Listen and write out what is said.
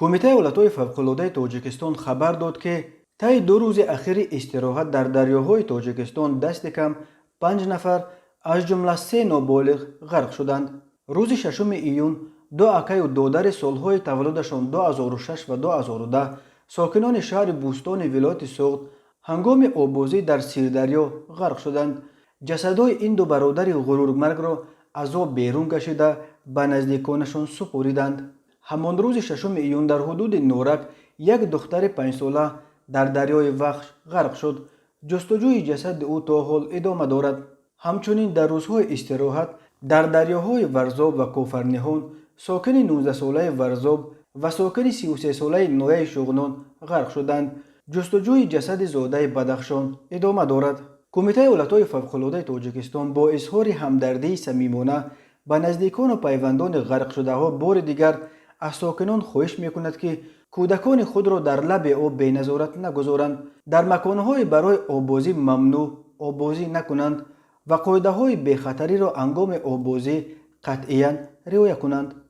Кумитаи ҳолатҳои фавқулодаи Тоҷикистон хабар дод, ки таи 2 рӯзи ахири истироҳат дар дарёҳои Тоҷикистон дасти кам панҷ нафар, аз ҷумла се ноболиғ, ғарқ шуданд. Рӯзи 6 июн ду акаю додари солҳои таваллудашон 2006 ва 2010, сокинони шаҳри Бӯстони вилояти Суғд, ҳангоми оббозӣ дар Сирдарё ғарқ шуданд. Ҷасадҳои ин ду бародари ғурурмаргро аз об берун кашида, ба наздиконашон супориданд. Ҳамон рӯзи 6 июн дар ҳудуди Норак як духтари 5-сола дар дарёи Вахш ғарқ шуд. Ҷустуҷӯи ҷасади ӯ то ҳол идома дорад. Ҳамчунин дар рӯзҳои истироҳат дар дарёҳои Варзоб ва Кофарниҳон сокини 19-солаи Варзоб ва сокини 33-солаи ноҳияи Шуғнон ғарқ шуданд. Ҷустуҷӯи ҷасади зодаи Бадахшон идома дорад. Кумитаи ҳолатҳои фавқулодаи Тоҷикистон бо изҳори ҳамдардии самимона ба наздикону пайвандони ғарқшудаҳо бори дигар аз сокинон хоҳиш мекунад, ки кӯдакони худро дар лаби об беназорат нагузоранд, дар маконҳои барои оббозӣ мамнӯъ оббозӣ накунанд ва қоидаҳои бехатариро ҳангоми оббозӣ қатъиян риоя кунанд.